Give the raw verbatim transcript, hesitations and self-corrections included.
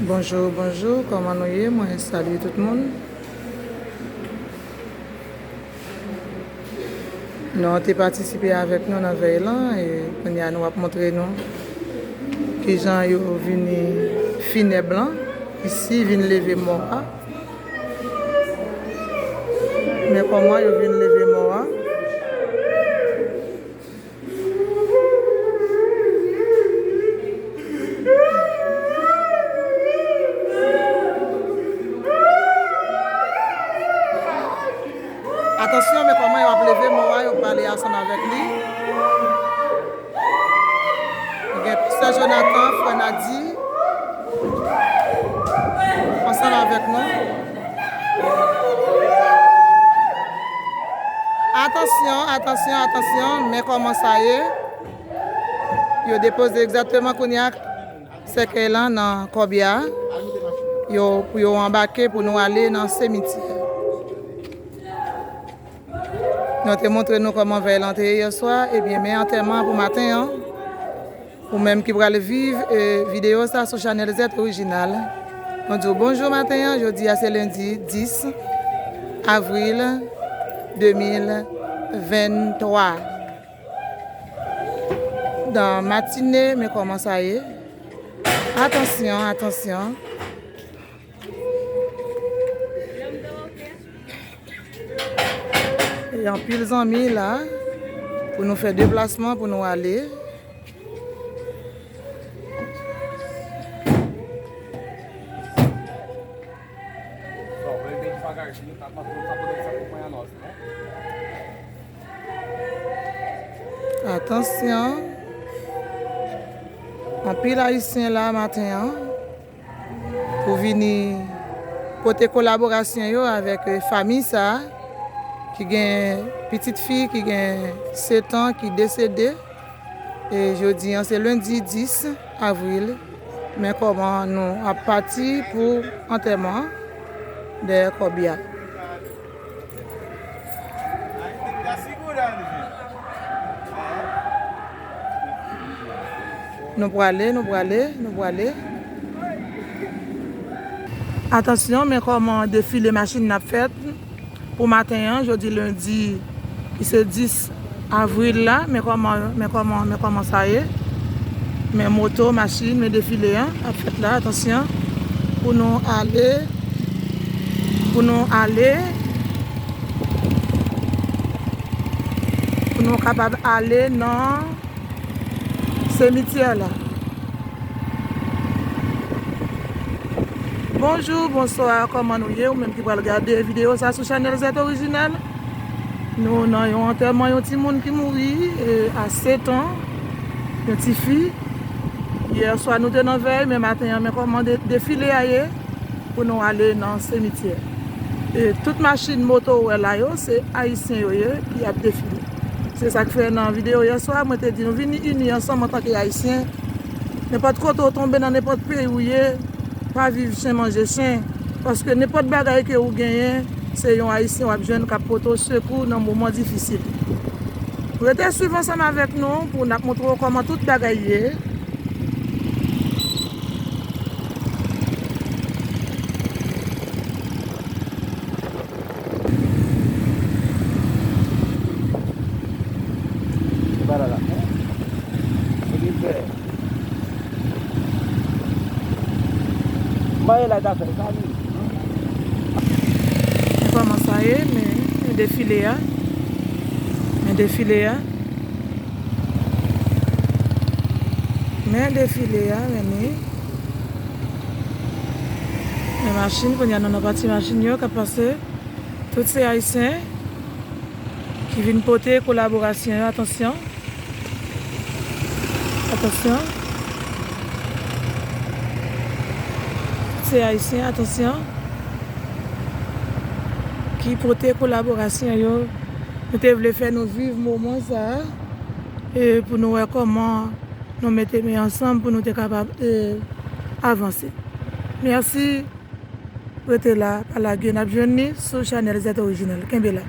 Bonjou, bonjou, kòman nou ye? Mwen salye tout moun. Nou te patisipe avèk nou nan vèy lan, e kounye a nou ap montre nou kijan yo vini finèb lan. Isi, vin leve mò a. Men kòman yo vin leve mò a. Atansyon, men kòman yo ap leve mò a, yo prale ansanm avèk li. Gen pastè Jonathan, frè Nadi, ansanm avèk nou. Atansyon, atansyon, atansyon, men kòman sa ye. Yo depoze egzakteman kounye a sèkèy lan nan kòbya a. Yo, pou yo anbake pou nou ale nan simityè. Nou te montre nou kòman vèy lan te ye yèswa, ebyen, men antèman pou maten an. Ou menm ki pral viv, e, videyo sa sou chanèl Z Orijinal, nou di w bonjou maten an. Jodi a se lendi dis avril de mil venntwa. Dan matine, men kòman sa ye. Atansyon, atansyon. E anpil zanmi la pou nou fè deplasman pou nou ale. Atansyon. Anpil Ayisyen la maten an pou vini pote kolaborasyon yo avèk, eh, fanmi sa a, ki gen pitit fi ki gen sèt an ki desede. E jodi an se lendi dis avril, men kòman nou ap pati pou antèman dèyè kòbya. Nou prale, nou prale, nou prale. Atansyon, men kòman defile machin n ap fèt pou maten an, jodi lendi, ki se dis avril la. Men kòman, men kòman, men kòman sa ye. Men moto, machin, men defile an ap fèt la. Atansyon, pou nou ale, pou nou ale, pou nou kapab ale nan simityè la. Bonjou, bonswa, kòman nou ye? Ou menm ki pral gade videyo sa sou chanèl Z Orijinal. Nou nan yon antèman yon timoun ki mouri, e, a sèt an, yon tifi. Yèswa nou te nan vèy, men maten an, men kòman de-, defile a ye pou nou ale nan simityè. E tout machin moto ou wè la yo, se Ayisyen yo ye ki ap defile. Se sa k fè nan videyo yèswa, mwen te di nou vini ini ansanm antanke Ayisyen. Nenpòt kote w tonbe, nan nenpòt peyi w ye, pa viv chen manje chen. Paske nenpòt bagay ke ou genyen, se yon Ayisyen w ap jwenn k ap pote w sekou nan moman difisil. Rete swiv ansanm avèk nou pou n ap montre w kòman tout bagay ye. Men kòman sa ye, men, men defile a. Men defile a. Men defile a, men ni. Men machin, kounye a nou nan pati machin yo k ap pase. Tout se Ayisyen ki vin pote kolaborasyon yo. Atansyon. Atansyon. Tout se Ayisyen, atansyon. Ki pote kolaborasyon yo. Nou te vle fè nou viv moman sa a. E pou nou wè kòman nou mete men ansanm pou nou te kapab, e, avanse. Mèsi. Rete la, pa lage, n ap jwenn li sou chanèl Z Orijinal. Kenbe la.